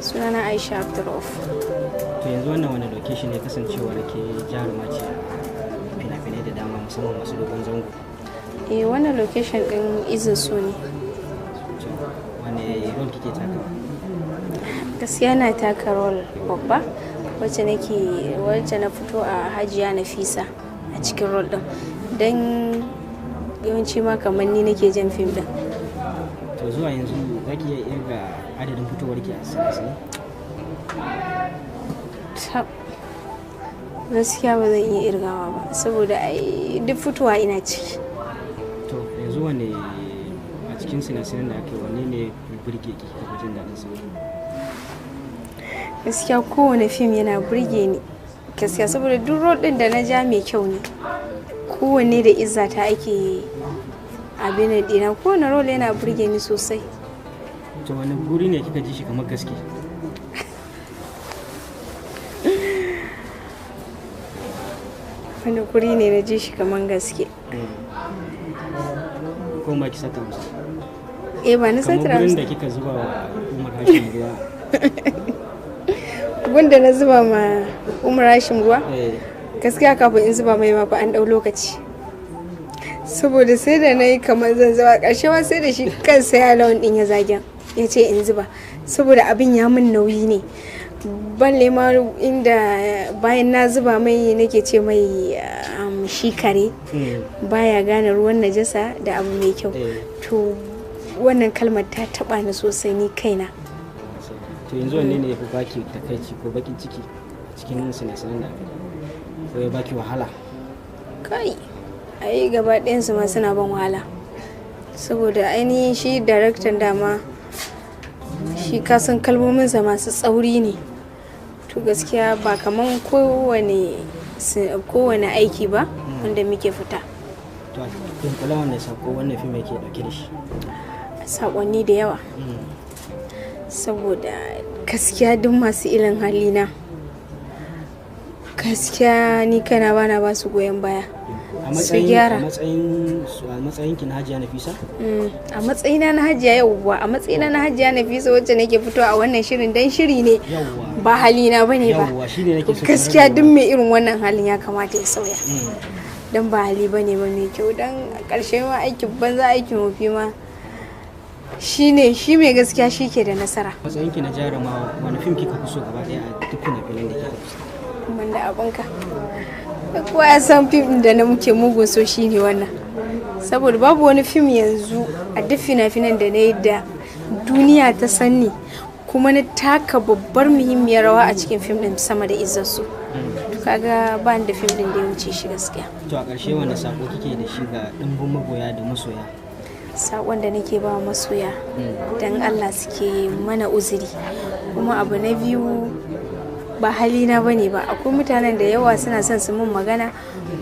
Sunana Aisha Abdurrauf. To yanzu wannan wani location ne, kasancewar ke jaruma ce a fina-finai da dama, musamman masu dogon zango? Eh, wannan location din Izin So ne. To wane role kike takawa? Gaskiya na taka role babba, wacce nake, wacce na fito a Hajiya Nafisa a cikin role din. Dan yawanci ma kamar ni nake jan fim din. To zuwa yanzu za ki iya irga adadin fitowar ki a sinasini? Tab. Gaskiya ba zan iya irgawa ba, saboda ai duk fitowa ina ciki. To yanzu wane a cikin sinasinan da aka yi, wanne ne burge ki, kika fi jin daɗin sa? Gaskiya kowane fim yana burge ni. Gaskiya saboda duk role din da na ja mai kyau ne. Kowanne da izza ta ake abin da dina, kowane role yana burge ni sosai. To wani guri ne kika ji shi kamar gaske? Wani guri ne na ji shi kamar gaske? Ko ma ki saka musu? Eh, ba ni kamar satira gurin da kika zuba wa Umar Hashim ruwa. Gunda na zuba ma Umar Hashim ruwa? Eh. Gaskiya kafin in zuba mai ma fa an dau lokaci. Saboda sai da na yi kamar zan zuba, ƙarshe ma sai da shi kansa ya lawan ɗin ya zagen ya ce in zuba, saboda abin ya min nauyi ne. Balle ma inda bayan na zuba mai nake ce mai shi kare baya gane ruwan najasa da abu mai kyau. To wannan kalmar ta taba ni sosai ni kaina. To yanzu wanne ne ya fi baki takaici ko bakin ciki a cikin sinasinan da aka yi, ko ya baki wahala? Kai, ai gaba ɗayansu ma suna ban wahala, saboda ainihin shi daraktan dama shi kasan kalmominsa masu tsauri ne. To gaskiya ba kaman kowane aiki ba wanda muke fita. To a dunkule wannan sako wannan fim yake dauke da shi? Sakonni da yawa, saboda gaskiya duk masu irin halina, gaskiya ni kana bana ba su goyon baya. A Su matsayin gyara. a matsayin ki na Hajiya Nafisa? A matsayina na Hajiya, yauwa, a matsayina na Hajiya Nafisa wacce nake fito a wannan shirin, dan shiri ne, ba halina bane ba. Yawwa, shine nake so ki Gaskiya rarrabe. duk mai irin wannan halin ya kamata ya sauya, dan ba hali bane ba mai kyau, dan a ƙarshe ma aikin banza aikin wofi ma shine shi mai gaskiya shi ke da nasara. Matsayin ki na jaruma, wani fim kika fi so gaba daya a duk fina-finan da kika fi so? Banda abinka, kowa ya san fim ɗin da na muke mugun so shine wannan, saboda babu wani fim yanzu a duk fina-finan da na yi da duniya ta sanni kuma na taka babbar muhimmiyar rawa a cikin fim ɗin sama da Izzarsu. To kaga ba ni da fim ɗin da ya wuce shi gaskiya. To a ƙarshe wanda sako kike da shi ga ɗimbin magoya da masoya? Saƙon da nake ba masoya, don Allah suke mana uzuri. Kuma abu na biyu, ba halina ba ne ba, akwai mutanen da yawa suna son su mun magana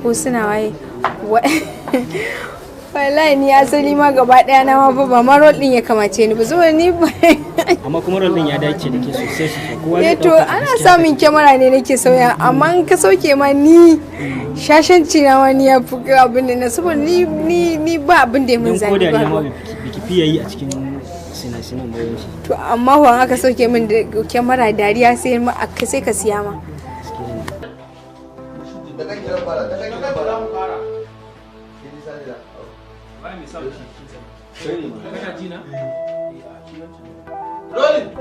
ko suna waye wallahi ni asali ma gaba daya na ma ba ma role din ya kamace ni ba, saboda ni ba Amma kuma role din ya dace da ke sosai sosai, kowa zai Eh, to ɗauka ana gaskiya. samun kyamara ne nake sauya, amma in ka sauke ma ni shashanci na wani ya fi abin da na, saboda ni ba abin da ya mun Don ko zafi dariya ma ba. biki fiye yi a cikin sinasinan ba yawanci. To amma kuwa aka sauke min da kyamara dariya sai ma sai ka siya ma. Gaskiya ne. Da kan gidan fara, da kan gidan fara. Rolling.